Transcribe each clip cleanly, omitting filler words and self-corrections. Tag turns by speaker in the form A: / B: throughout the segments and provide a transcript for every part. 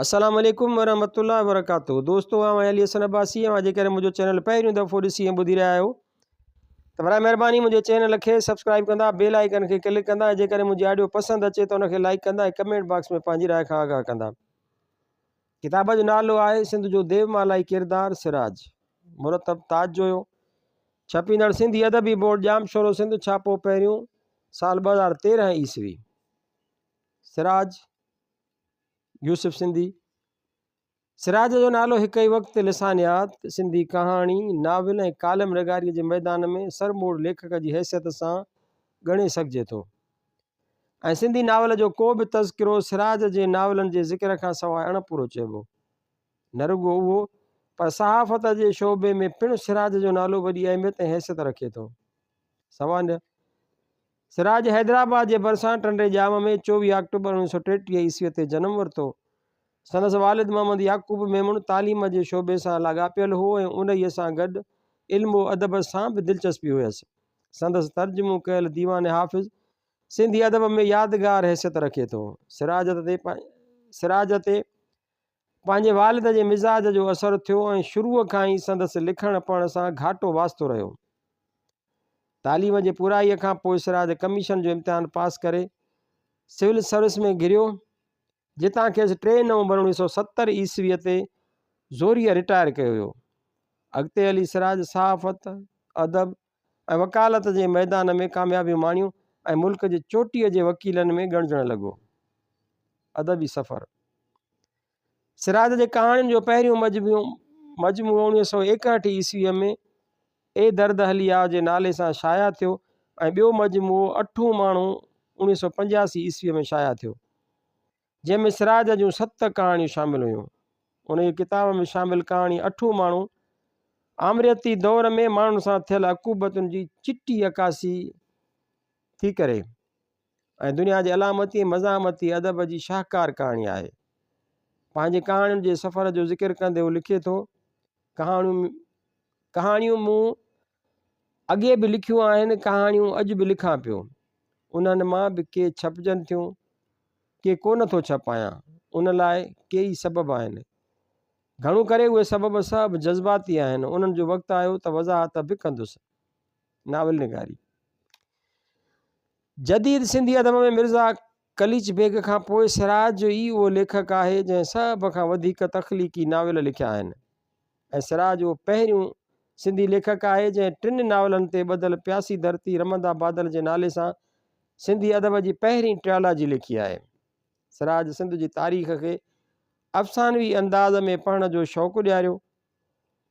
A: السلام عليڪم ورحمة الله وبرڪاته دوستو آئون علي حسن عباسي اوهان جيڪڏهن منهنجو چينل پهريون دفعو ڏسي ۽ ٻڌي رهيا آهيو ته برائي مهرباني منهنجي چينل کي سبسڪرائب ڪندا بيل آئيڪن کي ڪلڪ ڪندا ۽ جيڪڏهن منهنجي آڊيو پسند اچي ته ان کي لائڪ ڪندا ۽ ڪمينٽ باڪس ۾ پنهنجي راء کان آگاهه ڪندا. ڪتاب جو نالو آهي سنڌ جو ديومالائي ڪردار سراج مرتب تاج جويو ڇپيندڙ سنڌي ادبي بورڊ ڄامشورو سنڌ ڇاپو پهريون سال 2013 عيسوي سراج يوسف سنڌي، سراج جو نالو هڪ ئي وقت لسانيات، سنڌي ڪهاڻي، ناول ۽ ڪالم نگاريء جي ميدان ۾ سرموڙ ليکڪ جي حيثيت سان ڳڻي سگهجي ٿو ۽ سنڌي ناول جو ڪو به تذڪرو سراج جي ناولن جي ذڪر کان سواء اڻپورو چئبو. نه رڳو اهو پر صحافت جي شعبي ۾ پڻ سراج جو نالو وڏي اهميت ۽ حيثيت رکي ٿو. سوانح سراج حيدرآباد جي ڀرسان ٽنڊي ڄام ۾ 24 آڪٽوبر 1933 عيسويء تي جنم ورتو. سندس والد محمد يعقوب ميمڻ تعليم جي شعبي سان لاڳاپيل هو ۽ انهيء سان گڏ علم و ادب سان به دلچسپي هيس. سندس ترجمو ڪيل ديوان حافظ سنڌي ادب ۾ يادگار حيثيت رکي ٿو. سراج تي سراج تي پنهنجي والد جي مزاج جو اثر ٿيو ۽ شروع کان ئي سندس لکڻ پڙهڻ سان گهاٽو واسطو رهيو. تعليم جي پورائيء کان پوء سراج ڪميشن جو امتحان پاس ڪري سول سروس ۾ گهريو، جتان کيس 3 نومبر 1970 عيسويء تي زوريء رٽائر ڪيو ويو. اڳتي هلي سراج صحافت، ادب ۽ وڪالت جي ميدان ۾ ڪاميابيون ماڻيون ۽ ملڪ جي چوٽيء جي وڪيلن ۾ ڳڻجڻ لڳو. ادبي سفر. سراج جي ڪهاڻين جو پهريون مجموعو 1961 عيسويء ۾ اي درد هلي آء جي نالي سان شايع ٿيو ۽ ٻيو مجموعو اٺون ماڻهو 1985 عيسويء ۾ شايع ٿيو، جنهن ۾ سراج جون ست ڪهاڻيون شامل هيون. انهيء ڪتاب ۾ شامل ڪهاڻي اٺون ماڻهو آمريتي دور ۾ ماڻهن سان ٿيل عقوبتن جي چٽي عڪاسي ٿي ڪري. ۽ دنيا جي علامتي ۽ مزاحمتي ادب جي شاهڪار ڪهاڻي آهي. پنهنجي ڪهاڻين جي سفر جو ذڪر ڪندي هو لکي ٿو، ڪهاڻيون ڪهاڻيون مون اڳي به لکيون آهن، ڪهاڻيون اڄ به لکان پيو. انهن مان به ڪي ڇپجن ٿيون، ڪي ڪونه ٿو ڇپايان. ان لاء ڪيئي سبب آهن. گهڻو ڪري اهي سبب سڀ جذباتي آهن. انهن جو وقت آيو ته وضاحت به ڪندس. ناول نگاري. جديد سنڌي ادب ۾ مرزا قليچ بيگ کان پوء سراج ئي اهو ليکڪ آهي جنهن سڀ کان وڌيڪ تخليقي ناول لکيا آهن ۽ سراج اهو پهريون سنڌي ليکڪ آهي جنهن ٽن ناولن تي ٻڌل پياسي ڌرتي رمندا بادل جي نالي سان سنڌي ادب جي پهرين ٽريالاجي لکي آهي. سراج سنڌ جي تاريخ کي افسانوي انداز ۾ پڙهڻ جو شوق ڏياريو.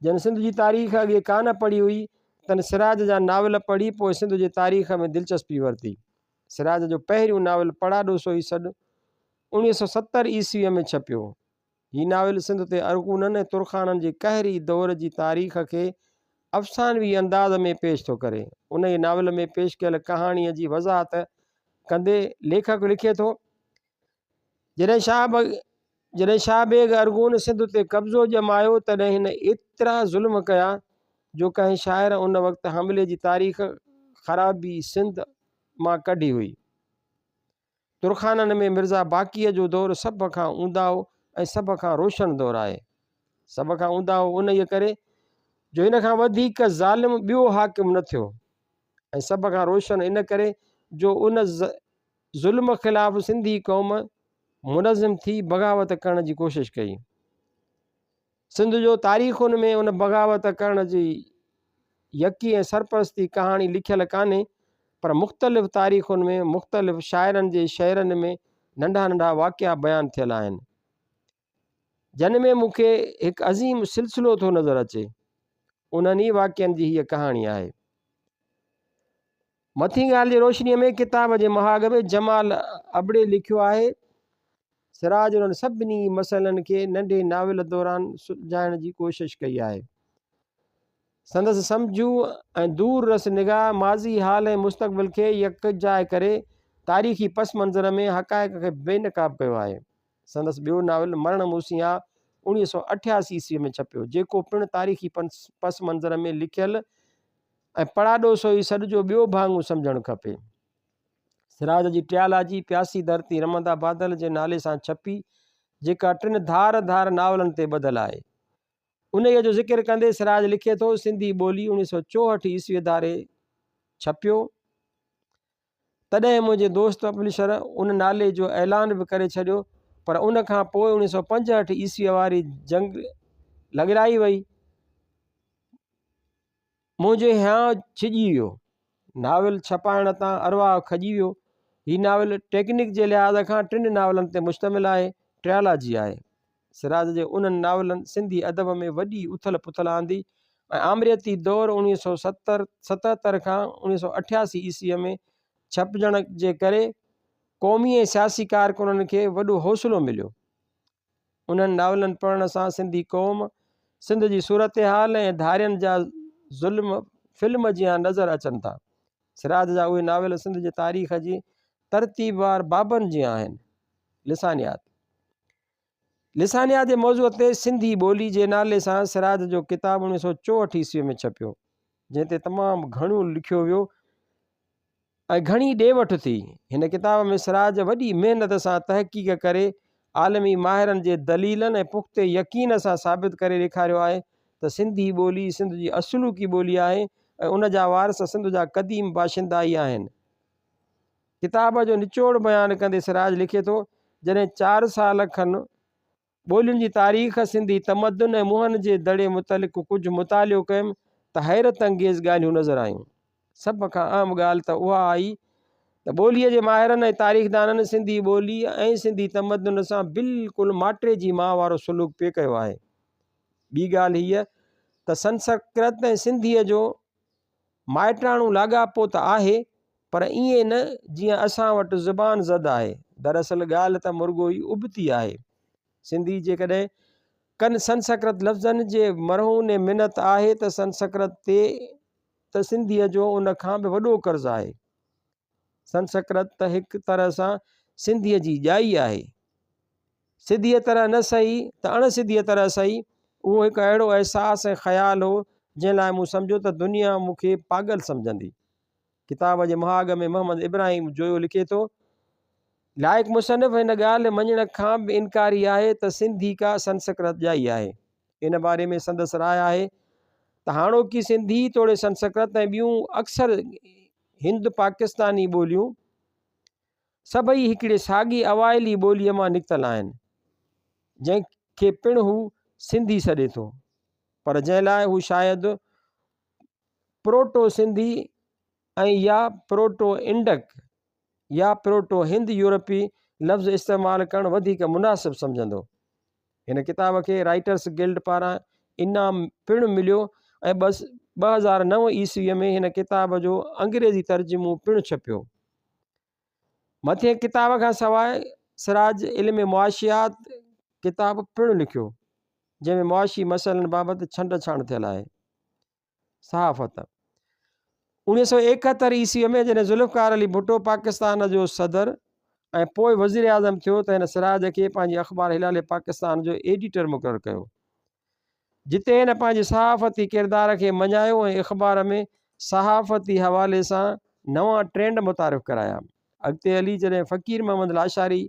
A: جن سنڌ جي تاريخ اڳي ڪانه پڙهي هئي، تن سراج جا ناول پڙهي پوء سنڌ جي تاريخ ۾ دلچسپي ورتي. سراج جو پهريون ناول پڙاڏو سوئي سڏ 1970 عيسويء ۾ ڇپيو. هي ناول سنڌ تي ارغونن ۽ ترخانن جي قهري دور جي تاريخ کي افسانوي انداز ۾ پيش ٿو ڪري. انهيء ناول ۾ پيش ڪيل ڪهاڻيء جي وضاحت ڪندي ليکڪ لکي ٿو، جڏهن شاهه جڏهن شاهه بيگ ارغون سنڌ تي قبضو ڄمايو تڏهن هن ايترا ظلم ڪيا جو ڪنهن شاعر ان وقت حملي جي تاريخ خرابي سنڌ مان ڪڍي هئي. ترخانن ۾ مرزا باقيء جو دور سڀ کان اونداهو ۽ سڀ کان روشن دور آهي. سڀ کان اونداهو انهيء ڪري جو هن کان وڌيڪ ظالم ٻيو حاڪم نه ٿيو ۽ سڀ کان روشن ان ڪري جو ان ظلم خلاف سنڌي قوم منظم ٿي بغاوت ڪرڻ جي ڪوشش ڪئي. سنڌ جو تاريخن ۾ ان بغاوت ڪرڻ جي يڪي ۽ سرپرستي ڪهاڻي لکيل ڪانهي پر مختلف تاريخن ۾ مختلف شاعرن جي شعرن ۾ ننڍا ننڍا واقعا بيان ٿيل آهن. جن ۾ مون کي هڪ عظيم سلسلو ٿو نظر اچي. انهن ئي واقعن جي هيء ڪهاڻي آهي. مٿين ڳالهه جي روشنيء ۾ ڪتاب جي مهاڳ ۾ جمال ابڙي لکيو آهي، سراج انهن سڀني مسئلن کي ننڍي ناول دوران سلجهائڻ جي ڪوشش ڪئي آهي. سندس سمجهو ۽ دور رس نگاهه ماضي، حال ۽ مستقبل کي يڪجاء ڪري تاريخي پس منظر ۾ حقائق کي بي نقاب ڪيو آهي. سندس ٻيو ناول مرڻ مون سين آ 1988 عيسويء ۾ ڇپيو، جيڪو پڻ تاريخي پس منظر ۾ لکيل ۽ پڙاڏو سوئي سڏ جو ٻيو ڀاڱو سمجهڻ کپي. سراج جي ٽيالاجي پياسي ڌرتي رمندا بادل جي نالي سان ڇپي، جيڪا ٽن ڌار ڌار ناولن تي ٻڌل آهي. انهيء جو ذڪر ڪندي سراج لکي ٿو، سنڌي ٻولي 1964 عيسويء ڌاري ڇپيو. تڏهن منهنجي دوست پبلشر ان نالي جو اعلان به ڪري ڇڏيو، پر ان کان پوء 1965 عيسويء واري جنگ لڳرائي وئي. منهنجو هيانء ڇڄي ويو. ناول ڇپائڻ تان ارواح کڄي ويو. هي ناول ٽيڪنڪ جي لحاظ کان ٽن ناولن تي مشتمل آهي، ٽريالاجي آهي. سراج جي انهن ناولن سنڌي ادب ۾ وڏي اٿل پٿل آندي ۽ آمريتي دور 1977 کان 1988 عيسويء ۾ ڇپجڻ جي ڪري قومي ۽ سياسي ڪارڪنن کي وڏو حوصلو مليو. انهن ناولن پڙهڻ سان سنڌي قوم، سنڌ جي صورتحال ۽ ڌارين جا ظلم فلم جيان نظر اچن ٿا. سراج جا اهي ناول سنڌ جي تاريخ جي ترتيبوار بابن جيان آهن. لسانيات لسانيات جي موضوع تي سنڌي ٻولي جي نالي سان سراج جو ڪتاب 1964 عيسوي ۾ ڇپيو، جنهن تي تمام گهڻو لکيو ويو. ۽ گهڻي ڏي وٺ ٿي. هن ڪتاب ۾ سراج وڏي محنت سان تحقيق ڪري عالمي ماهرن جي دليلن ۽ پختي يقين سان ثابت ڪري ڏيکاريو آهي ته سنڌي ٻولي سنڌ جي اصلوڪي ٻولي آهي ۽ ان جا وارث سنڌ جا قديم باشندا ئي آهن. ڪتاب جو نچوڙ بيان ڪندي سراج لکي ٿو، جڏهن چار سال کن ٻولين جي تاريخ، سنڌي تمدن ۽ موهن جي دڙي متعلق ڪجهه مطالعو ڪيم ته حيرت انگيز ڳالهيون نظر آيون. سڀ کان اهم ڳالهه ته اها آئي ته ٻوليء جي ماهرن ۽ تاريخدانن سنڌي ٻولي ۽ سنڌي تمدن سان بلڪل ماٽيجي ماء وارو سلوڪ پئي ڪيو آهي. ٻي ڳالهه هيء ته سنسڪرت ۽ سنڌيء جو مائٽاڻو لاڳاپو ته آهي پر ائين نه جيئن اسان وٽ زبان زد آهي. دراصل ڳالهه ته مرڳو ئي ابتي آهي. سنڌي جيڪڏهن ڪن سنسڪرت لفظن جي مرهون منت آهي ته سنسڪرت تي ته سنڌيء جو ان کان به وڏو قرض آهي. سنسڪرت ته هڪ طرح سان سنڌيء جي ڄائي آهي. سڌيء طرح نه سهي ته اڻ سڌيء طرح سهي، اهو هڪ اهڙو احساس ۽ خيال هو، جنهن لاء مون سمجهيو ته دنيا مون کي پاڳل سمجهندي. ڪتاب جي مهاڳ ۾ محمد ابراهيم جويو لکي ٿو، لائق مصنف هن ڳالهه مڃڻ کان به انڪاري آهي ته سنڌي ڪا سنسڪرت ڄائي آهي. ان باري ۾ سندس راء آهي ته هاڻوڪي سنڌي توڙي سنسڪرت ۽ ٻيون اڪثر هند پاڪستاني ٻوليون سڀئي هڪڙي ساڳي اوائلي ٻوليء مان نڪتل آهن، جنهن کي پڻ هو سنڌي سڏي ٿو، پر جنهن لاء هو شايد پروٽو سنڌي ۽ يا پروٽو انڊڪ يا پروٽو هند يورپي لفظ استعمال ڪرڻ وڌيڪ مناسب سمجهندو. هن ڪتاب کي رائيٽرس گلڊ پاران انعام پڻ مليو ۽ 2009 عيسويء ۾ هن ڪتاب جو انگريزي ترجمو پڻ ڇپيو. مٿئين ڪتاب کان سواء سراج علم معاشيات ڪتاب پڻ لکيو، جنهن ۾ معاشي مسئلن بابت ڇنڊ ڇاڻ ٿيل آهي. صحافت، 1971 عيسويء ۾ جڏهن ذوالفقار علي ڀٽو پاڪستان جو صدر ۽ پوء وزيراعظم ٿيو ته هن سراج کي پنهنجي اخبار هلال پاڪستان جو ايڊيٽر مقرر ڪيو، جتي هن پنهنجي صحافتي ڪردار کي مڃايو ۽ اخبار ۾ صحافتي حوالي سان نوان ٽرينڊ متعارف ڪرايا. اڳتي هلي جڏهن فقير محمد لاشاري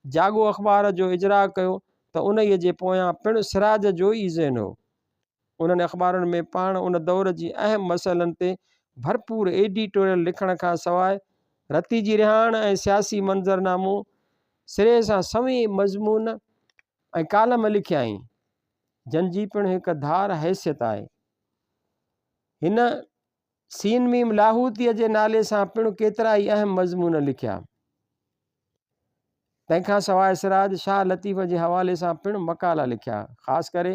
A: جاڳو اخبار جو اجراء ڪيو ته انهيء جي پويان پڻ سراج جو ئي ذهن هو. انهن اخبارن ۾ پاڻ ان دور جي اهم مسئلن تي ڀرپور ايڊيٽوريل لکڻ کان سواء رتي جي رهاڻ ۽ سياسي منظرنامو سري سان سوين مضمون ۽ ڪالم لکيائين، جن جي پڻ هڪ ڌار حيثيت آهي. هن سين ميم لاهوتيء جي نالي سان پڻ ڪيترائي اهم مضمون لکيا. تنهن کان سواء سراج شاهه لطيف جي حوالي سان پڻ مقالا لکيا. خاص ڪري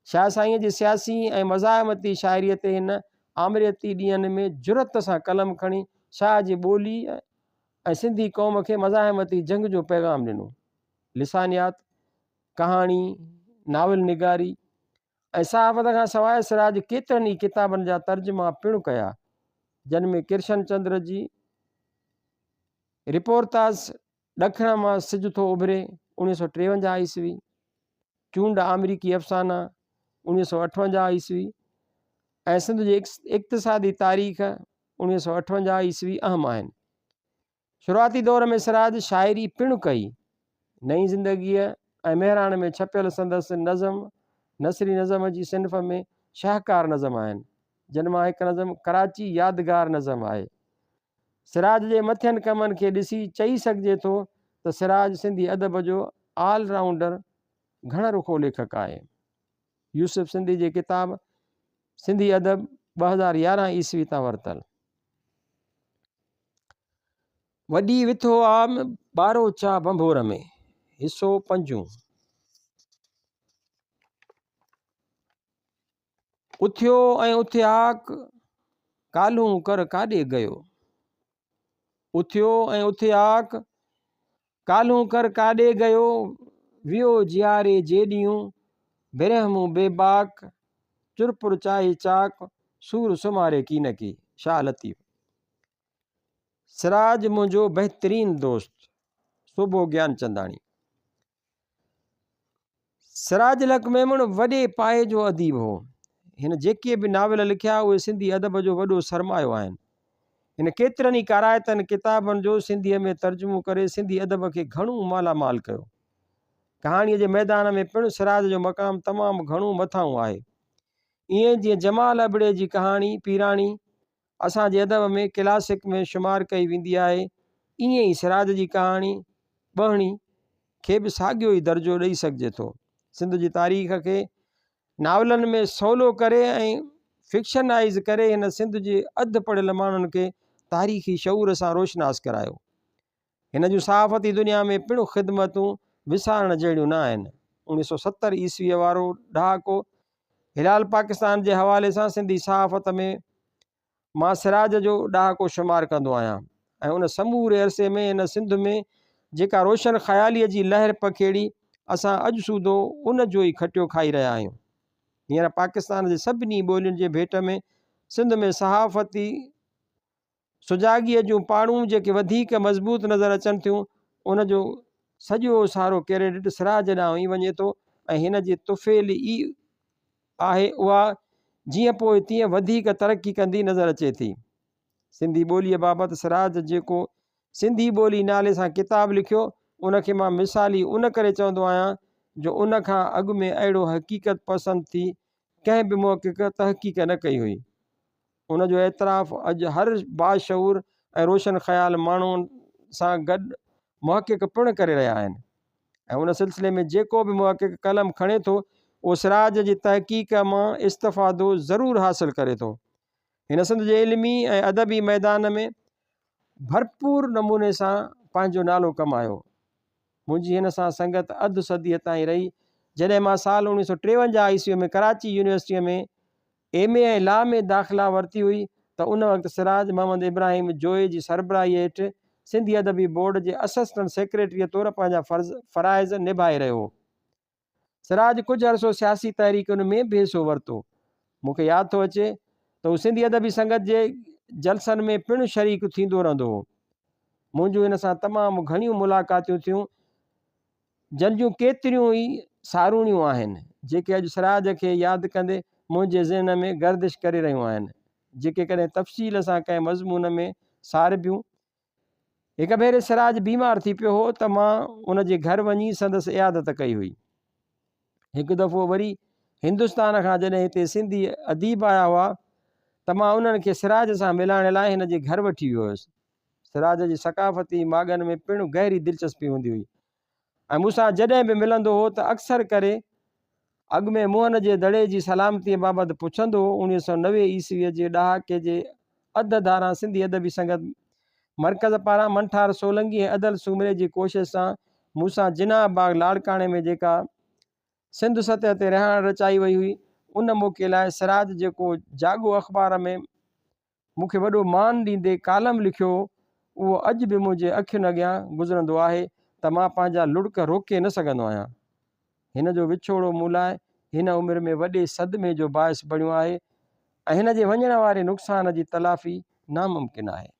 A: شاهه سائينء جي سياسي ۽ مزاحمتي شاعريء تي هن آمريتي ڏينهن ۾ جرئت سان قلم کڻي شاهه جي ٻوليء ۽ سنڌي قوم کي مزاحمتي جنگ جو پيغام ڏنو. لسانيات، ڪهاڻي، ناول نگاري ۽ صحافت کان سواء سراج ڪيترن ئي ڪتابن جا ترجما پڻ ڪيا، جن ۾ ڪرشن چندر جي رپورتاز ڏکڻ مان سج ٿو اڀري، 1953 عيسوي، چونڊ آمريڪي افسانا، 1958 عيسوي، ۽ سنڌ جي اقتصادي تاريخ، 1958 عيسوي اهم آهن. شروعاتي دور ۾ سراج شاعري پڻ ڪئي. نئين زندگيء ۽ مهراڻ ۾ ڇپيل سندس نظم نثري نظم جي صنف ۾ شاهڪار نظم آهن، جن مان هڪ نظم ڪراچي يادگار نظم آهي. سراج جي مٿين ڪمن کي ڏسي چئي سگهجي ٿو ته سراج سنڌي ادب جو آل رائونڊر گهڻ رخو ليکڪ آهي. يوسف سنڌي جي ڪتاب سنڌي ادب 2011 عيسوي تان ورتل. وڏي وٿو عام ٻاروچا ڀنڀور ۾، حصو پنجون. اٿيو ۽ اٿياڪ، ڪالهون ڪر ڪاڏي گيو. اٿيو ۽ اٿياڪ، ڪالهون ڪر ڪاڏي گيو. ويو جياري جيڏيون، برهمون بيباڪ، چرپر چاهي چاڪ، سور سمهاري ڪينڪي. شاهه لطيف. سراج منهنجو بهترين دوست، سوڀو گيانچنداڻي. سراج الحق ميمڻ وڏي پايي جو اديب هو. هن جيڪي به ناول لکيا اهي سنڌي ادب جو وڏو سرمايو آهن. هن ڪيترن ئي ڪارائتن ڪتابن جو سنڌيء ۾ ترجمو ڪري سنڌي ادب کي گهڻو مالا مال ڪيو. ڪهاڻيء جي ميدان ۾ پڻ سراج جو مقام تمام گهڻو مٿانهون آهي. ائين جيئن جمال ابڙي جي ڪهاڻي پيراڻي اسان جي ادب ۾ ڪلاسڪ ۾ شمار ڪئي ويندي آهي، ائين ئي سراج جي ڪهاڻي ٻهڻي کي به ساڳيو ئي درجو ڏئي سگهجي ٿو. سنڌ جي تاريخ کي ناولن ۾ سولو ڪري ۽ فڪشنائيز ڪري هن سنڌ جي اڌ پڙهيل ماڻهن کي تاريخي شعور سان روشناس ڪرايو. هن جون صحافتي دنيا ۾ پڻ خدمتون وسارڻ جهڙيون نه آهن. 1970 عيسويء وارو ڏهاڪو هلال پاڪستان جي حوالي سان سنڌي صحافت ۾ مان سراج جو ڏهاڪو شمار ڪندو آهيان ۽ ان سموري عرصي ۾ هن سنڌ ۾ جيڪا روشن خياليء جي لهر پکيڙي اسان اڄ سوڌو ان جو ئي کٽيو کائي رهيا آهيون. هينئر پاڪستان جي سڀني ٻولين جي ڀيٽ ۾ سنڌ ۾ صحافتي سجاڳيء جون پاڙون جيڪي وڌيڪ مضبوط نظر اچن ٿيون، ان جو سڄو سارو ڪريڊٽ سراج ڏانهن ئي وڃي ٿو ۽ هن جي طفيل ئي آهي اها جيئن پوء تيئن وڌيڪ ترقي ڪندي نظر اچي ٿي. سنڌي ٻوليء بابت سراج جيڪو سنڌي ٻولي نالي سان ڪتاب لکيو، ان کي مان مثالي ان ڪري چوندو آهيان جو ان کان اڳ ۾ اهڙو حقيقت پسند ٿي ڪنهن به محقق تحقيق نه ڪئي هئي. ان جو اعتراف اڄ هر باشعور ۽ روشن خيال ماڻهو سان گڏ محقق پڻ ڪري رهيا آهن ۽ ان سلسلي ۾ جيڪو به محقق قلم کڻي ٿو اهو سراج جي تحقيق مان استفادو ضرور حاصل ڪري ٿو. هن سنڌ جي علمي ۽ ادبي ميدان ۾ ڀرپور نموني سان پنهنجو نالو ڪمايو. منهنجي هن سان سنگت اڌ صديء تائين رهي، جڏهن مان سال 1953 عيسويء ۾ ڪراچي يونيورسٽيء ۾ ايم اي ۽ لا ۾ داخلا ورتي هئي ته ان وقت سراج محمد ابراهيم جويي جي سربراهيء هيٺ سنڌي ادبي بورڊ جي اسسٽنٽ سيڪريٽريء طور پنهنجا فرض فرائض نڀائي رهيو هو. سراج ڪجهه عرصو سياسي تحريڪن ۾ به حصو ورتو. مون کي ياد ٿو اچي ته هو سنڌي ادبي سنگت جي جلسن ۾ پڻ شريڪ ٿيندو رهندو هو. منهنجون هن سان تمام گهڻيون ملاقاتيون ٿيون. جن جون ڪيتريون ئي ساروڻيون آهن، جيڪي اڄ سراج کي ياد ڪندي منهنجي ذهن ۾ گردش ڪري رهيون آهن، جيڪي ڪڏهن تفصيل سان ڪنهن مضمون ۾ ساربيون. هڪ ڀيري سراج بيمار ٿي پيو هو ته مان ان جي گهر وڃي سندس عيادت ڪئي هئي. هڪ دفعو وري هندستان کان جڏهن هتي سنڌي اديب آيا هئا ته مان انهن کي سراج سان ملائڻ لاء هن جي گهر وٺي ويو هيس. سراج جي ثقافتي ماڳن ۾ پڻ گهري دلچسپي هوندي هئي ۽ مون سان جڏهن به ملندو هو ته اڪثر ڪري اڳ ۾ موهن جي دڙي جي سلامتيء بابت پڇندو هو. 1990 عيسويء جي ڏهاڪي جي اڌ ڌاران سنڌي ادبي سنگت مرڪز پاران منٺار سولنگي ۽ ادل سومري جي ڪوشش سان مون سان جناح باغ لاڙڪاڻي ۾ جيڪا سنڌ سطح تي رهاڻ رچائي وئي هئي، ان موقعي لاء سراج جيڪو جاڳو اخبار ۾ مون کي وڏو مان ڏيندي ڪالم لکيو هو، اهو اڄ به منهنجي اکين اڳيان گذرندو آهي ته مان پنهنجا لڙڪ روڪي نه سگهندو آهيان. هن جو وڇوڙو مون لاء هن عمر ۾ وڏي صدمي جو باعث بڻيو آهي ۽ هن جي وڃڻ واري نقصان جي تلافي ناممڪن آهي.